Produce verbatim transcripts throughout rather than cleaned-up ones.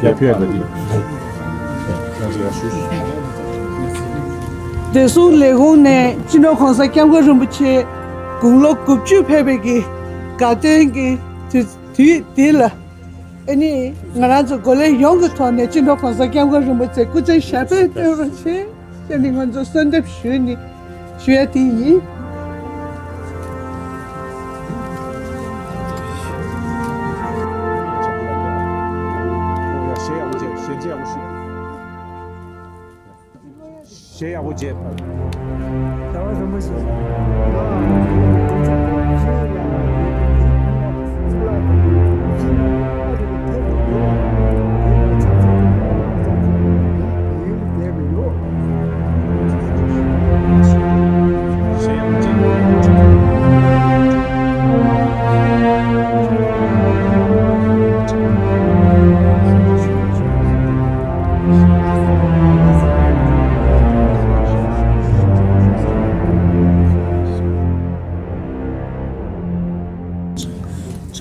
ཡར་ཕེབས་ཡ་ད་འདི། བདེ་སྲུང་ལས་ཁུངས་ནས་སྤྱི་ནོར་༸གོང་ས་༸སྐྱབས་མགོན་རིན་པོ་ཆེ་དགུང་ལོ་དགུ་བཅུ་ཕེབས་པའི་གི་དགའ་སྟོན་གྱི་དུས་དུས་འདི་ལ། ཨ་ནི་ང་རང་ཚོ་འགོ་ལས་ཡོངས་ཀྱི་ཐོག་ནས་སྤྱི་ནོར་༸གོང་ས་༸སྐྱབས་མགོན་རིན་པོ་ཆེ་སྐུ་ཚེ་ཞབས་པད་བརྟན་པར་བྱེད། ཅེས་ནི་ང་ཚོ་གསོལ་འདེབས་ཞུས་ནི་ཞུ་ཡ་དེ་ཡིན། གཞས་ཡག་པོ་བྱས། གཞས་ཡག་པོ་བྱས།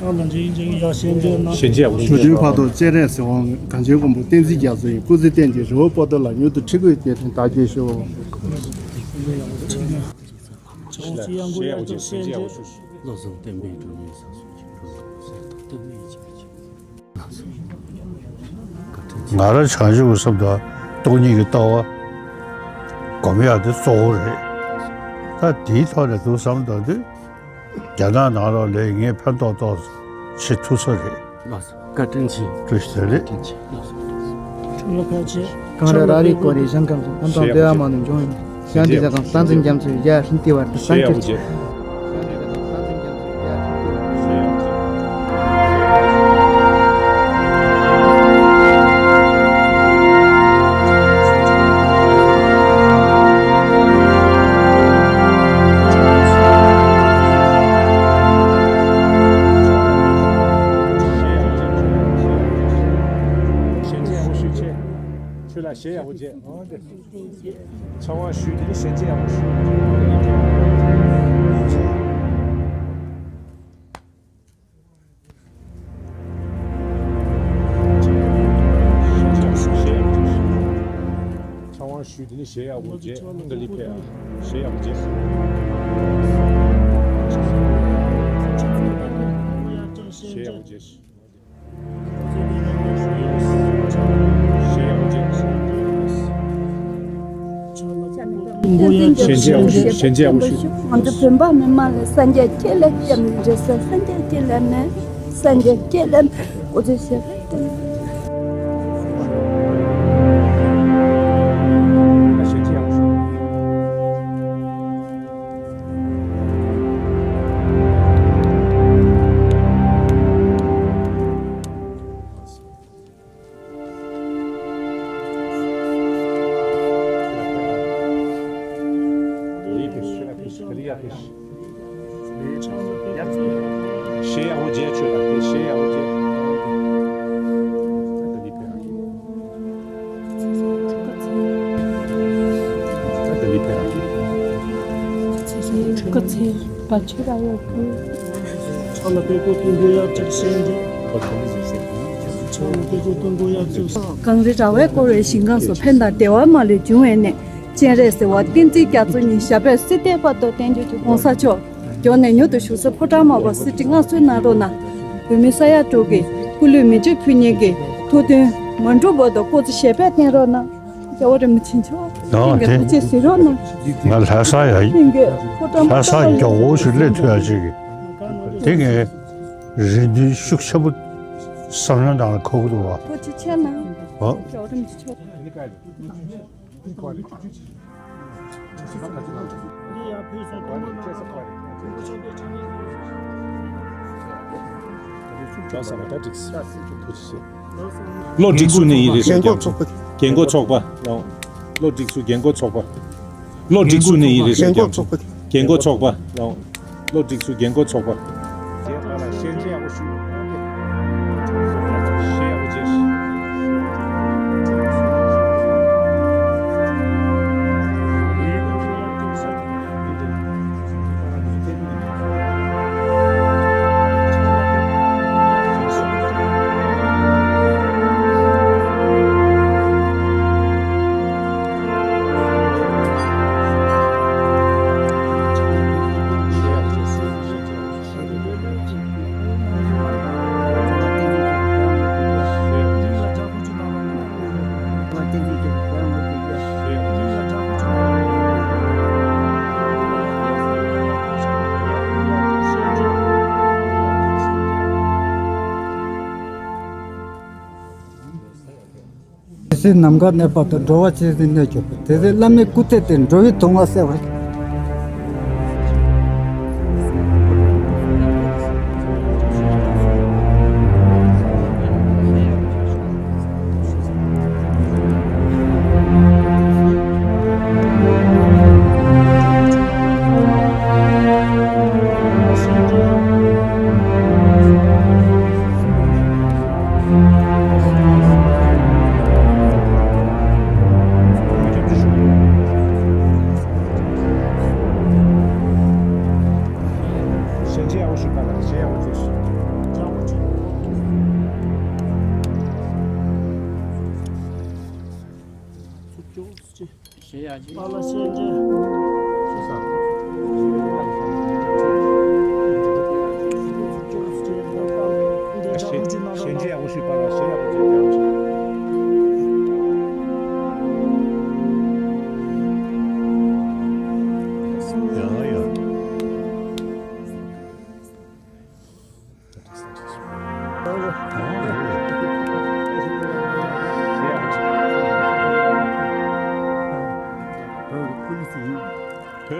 ཕྱག་ལ་འཇིགས་འཇིགས་ཡ་ཞེན་འདོད་ན། ཞེན་ཆེ་ཡག་པོ་ཞུ། མུ་སྟེགས་ཕ་དོ་སྤྱན་རས་གཟིགས་དབང་གངས་ཅན་མགོན་པོ་བསྟན་འཛིན་རྒྱ་མཚོ་ཡི་སྐུ་ཚེ་བརྟན་ཅིང་རི་བོ་པོ་ཏ་ལ་མྱུར་དུ་ཁྲི་བཀོད་རྒྱལ་ཕྲན་དར་རྒྱས་ཤོག། ཕྱག་ལ་ཞེན་ཡག་པོ་བྱས། ཞེན་ཆེ་ཡག་པོ་ཞུ། བློ་བཟང་བསྟན་པའི་སྒྲོན་མེ་ས་སོགས་ཀྱི་འགྲོ་བའི་སེམས་དང་བསྟུན་ནས་ཀྱི་ང་རང་བྱང་ཆུབ་ཀྱི་སེམས་དང་སྟོང་ཉིད་ཀྱི་ལྟ་བ་སྒོམ་ཡག་དེ་གཙོ་བོ་རེད། ད་དེའི་ཐོག་ནས་འདུག་བསམ་བསྡད་དུས། རྒྱ་ནག་ནང་ལོགས་ལ་ངས་ཕན་ཐོགས་ཏོག་ཙམ་བྱེད་ཐུབ་ས་རེད། ལགས་སོ། བཀའ་དྲིན་ཆེ། བཀྲ་ཤིས་བདེ་ལེགས། བཀའ་དྲིན་ཆེ། ལགས་སོ། གངས་རི་ར་རི་བསྐོར་རེ་ཞིང་ཁམས་སུ། ལྷ་མདངས་བདེ་བ་མ་ནུབ་འབྱུང་བའི་མི། ཞལ་འདི་ལ་དང་སྟངས་འཛིན་རྒྱ་མཚོའི་རྒྱ་ཧྲིན་ཏི་བར་དུ་སངས་རྒྱས། ཁྱོད་ལ་གཞས་ཡག་པོ་བྱས། ཨོ་དེ། ཚེ་དབང་ཞུས་དེ་ནི་ཞལ་ལྕེ་ཡག་པོ་ཞུ། ཚེ་དབང་ཞུས་དེ་ནི་གཞས་ཡག་པོ་བྱས། ཨོ་འདི་ལི་ཕེ་ཨ། གཞས་ཡག་པོ་བྱས། གཞས་ཡག་པོ་བྱས། ཞལ་ལྕེ་ཡག་པོ་ཞུ། ཞལ་ལྕེ་ཡག་པོ་ཞུ། ང་ཚོ་བོད་པ་མི་མང་ལ་སངས་རྒྱས་ཁྱེད་ལ་སྐྱབས་མི་འགྲོ་ས། སངས་རྒྱས་ཁྱེད་ལ་མེད། སངས་རྒྱས་ཁྱེད་ལ་མེད། སྐུ་ཚེ་ཞབས་པད་བརྟན། ཞལ་ལྕེ་ཡག་པོ་ཞུ། གཞས་ཡག་པོ་བྱས། ཁྱོད་ལ་གཞས་ཡག་པོ་བྱས། སྐུ་ཚེ་བར་ཆད་ར་ཡོད་དགོས། ཕྱག་ལ་དཔལ་སྐུ་དུང་དུང་ཡབ་ཅག་ཞལ་འདི། ཕྱག་ལ་དཔལ་སྐུ་དུང་དུང་ཡབ་ཅག་གངས་རི་ར་བས་བསྐོར་བའི་ཞིང་ཁམས་སུ། ཕན་དང་བདེ་བ་མ་ལུས་འབྱུང་བའི་གནས། སྤྱན་རས་གཟིགས་དབང་བསྟན་འཛིན་རྒྱ་མཚོ་ཉིད། ཞབས་པད་སྲིད་མཐའི་བར་དུ་བརྟན་གྱུར་ཅིག། ༸གོང་ས་མཆོག་མགྱོགས་ནས་མྱུར་དུ་བཞུགས་ས་ཕོ་བྲང་མར་པ་གསེར་ཁྲི་མངའ་གསོལ་གནང་རོགས་གནང་། བོད་མི་ས་ཡ་དྲུག་གི་སྐུ་ལུས་མེ་མཆོད་ཕུལ་མཁན་གྱི་ཐུགས་འདུན་མ་འགྲུབ་བར་དུ་སྐུ་ཚེ་ཞབས་པད་བརྟན་རོགས་གནང་། རྒྱལ་བ་རིན་པོ་ཆེ་མཆོག་ཨ་ལྷན་རྒྱས་ཐུགས་རྗེ་གཟིགས་རོགས་གནང་། ང་ལྷ་ས་ཡ་ཡིན། ལྷན་རྒྱས་ཕོ་བྲང་ལྷ་ས་མར་པ་མགྱོགས་པོ་ཞིག་སླེབས་ཐུབ་ཡ་ཅིག་གི་དེ་ངས་རེ་འདུན་ཤུགས་ཆེན་པོ་བསམ་བློའི་ནང་ལ་འཁོར་གྱི་འདུག་བ། ཐུགས་རྗེ་ཆེ་གནང་། ཨོ། རྒྱལ་བ་རིན་པོ་ཆེ་མཆོག་བློ་སྒྲིག་ཚུགས་ནས་ཡིན་རེད་ཟེར། རྒྱལ་མཚོ། རྒན་གོག་ཚོགས་པ། བློ་སྒྲིག་ཚུགས། རྒན་གོག་ཚོགས་པ། བློ་སྒྲིག་ཚུགས་ནས་ཡིན་རེད་ཟེར། རྒན་གོག་ཚོགས་པ། རྒན་གོག་ཚོགས་པ། བློ་སྒྲིག་ཚུགས། རྒན་གོག་ཚོགས་པ། རྗེས་མ་ལ་ཞལ་མཇལ་ཡག་པོ་ཞུ། ཞལ་ཡག་པོ་མཇལ། ཚེ་ནམ་མཁའ་གནས་པ་དང་། འགྲོ་བ་ཇི་སྲིད་གནས་གྱུར་པ། དེ་ཚེ་བླ་མའི་སྐུ་ཚེ་སྟེ། འགྲོ་བའི་སྡུག་བསྔལ་སེལ་བར།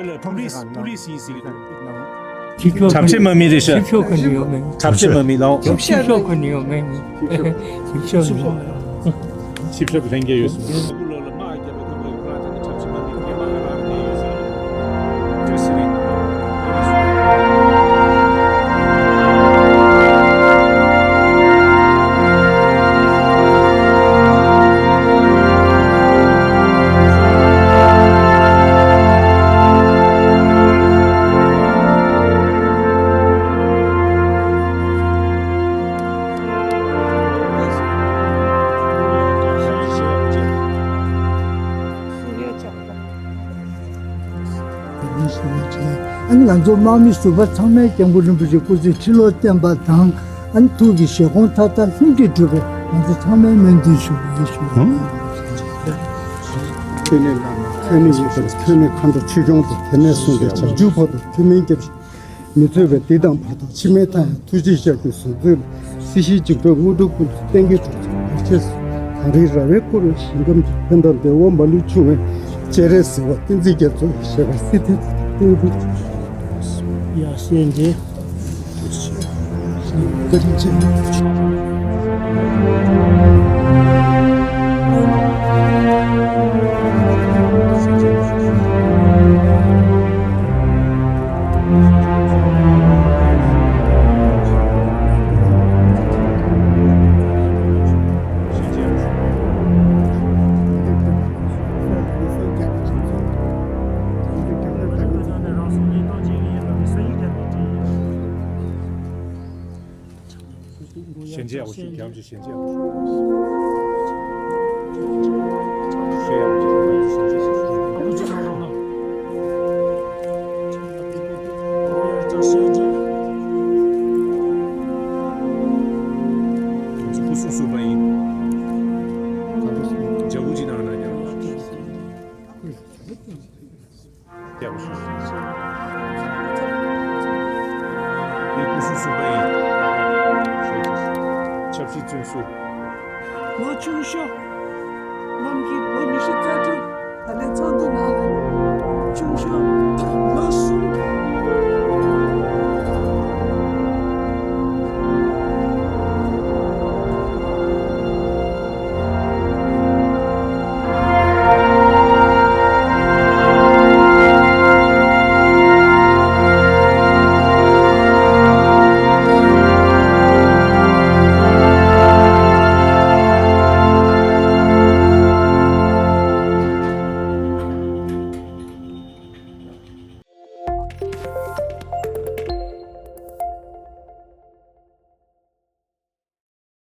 བོད་ལ་པུ་ལིས་པུ་ལིས་ཡིན་ཟེར་གྱི་འདུག་ཆིབས་ཞབས་གྲྭ་ཆེན་དམག་མི་རེད་ཤག་ཆིབས་ཞབས་ག་ནས་ཡོང་མེད། གྲྭ་ཆེན་དམག་མི་ལགས། ཆིབས་ཞབས་ག་ནས་ཡོང་མེད། ཆིབས་ཞབས་ཆིབས་ཞབས་ལྷན་རྒྱས་ཡོད་སོང་། ཨ་ནི་ང་ཚོ་དམག་མི་ཟུར་པ་ཚང་མས་སྐྱབས་མགོན་རིན་པོ་ཆེ་སྐུ་ཚེ་ཁྲི་ལོ་བརྟན་པ་དང་། ཨ་ནི་ཐུགས་ཀྱི་བཞེད་དགོངས་མཐའ་དག་ལྷུན་གྱིས་གྲུབ་པའི་ང་ཚོ་ཚང་མས་སྨོན་འདུན་ཞུ་གི་ཡོད་ཞུ། ཐོན་ནས་བླ་མ། ཐོན་ནས་ཡུལ་དང་། ཐོན་ནས་མཁའ་འགྲོ་ཆོས་སྐྱོང་དང་། དེ་ནས་བཟུང་སྟེ་བྱང་ཆུབ་བར་དུ་ཐུན་མིན་སྐྱབས་མི་ཚོལ་བའི་འདི་དང་བར་དུ། འཆི་མེད་མཐའ་ཡས་ཐུགས་རྗེའི་ཞབས་ཀྱིས་བཟུང་ཚུལ། སྲིད་ཞིའི་འཇིགས་པའི་དངོས་གྲུབ་ཀུན་ཏུ་བརྟན་གྱིས་གྲོལ་ཚུལ་བར་ཆད་སོལ། གངས་རིའི་ར་བས་བསྐོར་བའི་ཞིང་ཁམས་སུ། ཕན་དང་བདེ་བ་མ་ལུས་འབྱུང་བའི་སྤྱན་རས་གཟིགས་དབང་བསྟན་འཛིན་རྒྱ་མཚོ་ཡི་ཞལ་དཀར་སྲིད་མཐའི་རྩེ་མོ་ཡ་ཤེས་འདི། ཞལ་མཇལ་ཡག་པོ་ཞུ། རྒྱལ་བ་རིན་པོ་ཆེ་ཞལ་མཇལ་ཡག་པོ་ཞུ། ཞལ་ཡག་པོ་ཞུ། རྒྱལ་བ་རིན་པོ་ཆེ་ཞལ་མཇལ་ཡག་པོ་ཞུ། ང་ཚོ་སྐུ་སྲུང་ཟུར་པ་ཡིན། རྒྱ་སྐུ་ཅི་གནང་ན་རྒྱ། ཡག་པོ་ཞུ། ཡིན། སྐུ་གཟུགས་གསུམ་པ་ཡིན། ཆབ་སྲིད་བཙོན་ཟུར། ལོ་ཆུང་ཤོས། ནམ་གྱི་ལོ་ཉི་ཤུ་རྩ་དྲུག་ད་ལན་ཚོགས་འདུ་ནང་ལ་ཆུང་ཤོས་ལོ་གསུམ།